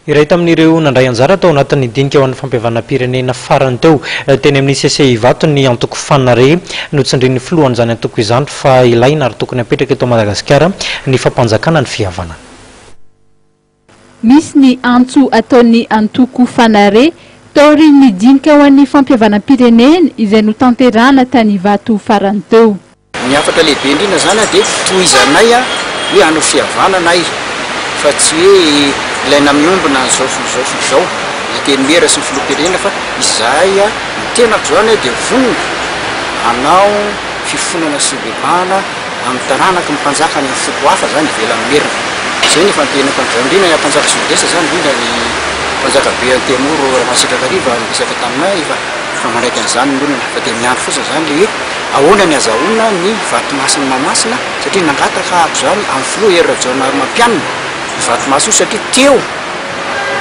Iray tamin'ireo nandray anjara tao anatin'ny dinika ho an'ny fampihavanam-pirenena farany teo teny amin'ny CCI Ivato ny antoko Fanare. Notsindrin'ny filohan'izany antoko izany fa ilaina ary tokony hapetraka eto Madagasikara ny fampanjakana ny fihavanana. Misy ny antso ataon'ny antoko Fanare taorian'ny dinika ho an'ny fampihavanam-pirenena izay notanterahana tany Ivato farany teo. Ny hafatra lehibe indrindra zany dia tohizanay hoe hanao fihavanana ay fa tsy hoe ilaina miombona an'izao sy izao sy izao ny Antenimiera sy ny Filoham-pirenena fa izahay ny tenako zany dia vonona hanao fifonana sy fibebahana amin'ny taranaky ny mpanjaka any amin'ny foko hafa zany ivelan'ny Merina. Izay no efa noteneniko an'izao indrindra ny Ampanjaka Sud-Est zany indrindra ny Mpanjaka be Antemoro Ramasitrakariva niresaka taminay efa efa manaiky an'izany ny olona fa dia miandry fotsiny zany le hoe Ahoana ny azahoana ny vatomasin'i Mahamasina satria nangataka ahako izany amin'ny filoha Hery Rajaonarimampianina io vatomasy io satria teo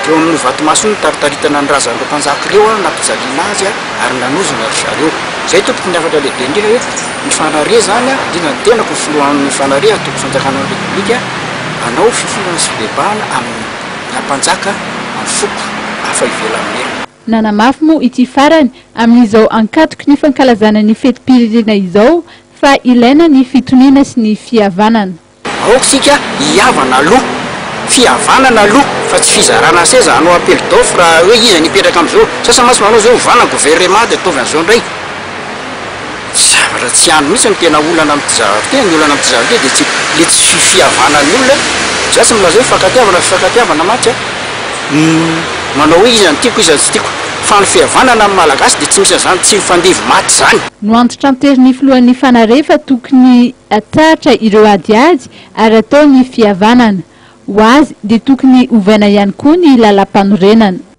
teo amin'io vatomasy io nitaritaritana ny razan'ireo mpanjaka ireo nampijaliana azy ary nanozona ry zareo. Izay tompoko ny hafatra lehibe indrindra hoe ny Fanare izany indrindra ny tenako ny filohan'ny Fanare antoko fanjakana ny Repoblika hanao fifonana sy fibebahana amin'ny ampanjaka amin'ny foko hafa ivelan'ny Merina. Nanamafy moa ity farany amin'izao ankatoky ny fankalazana ny fetim-pirenena izao fa ilaina ny fitoniana sy ny fihavanana. Aoka isika hihavana aloha, fihavanana aloha fa tsy fizarana seza hanao appel d'offre hoe iza ny hipetraka amin'izao, sasany mantsy manao izao ovana ny gouvernement dia ataovy an'izao indray. Zavatra tsy any mihitsy no tena olana amin'ity zavatra ity, ny olana amin'ity zavatra ity dia tsy le tsy fihavanan'ny olona, za tsy milaza hoe fifankatiavana, fifankatiavana mantsy an, manao hoe iza no tiako iza no tsy tiako, fa ny fihavanana amin'ny Malagasy dia tsy misy an'izany tsy mifandevy maty izany. Noantitranterin'ny filohan'ny Fanare fa tokony atsahatra ireo adiady ary atao ny fihavanana. Ho azy dia tokony ovaina ihany koa ny lalàmpanorenana.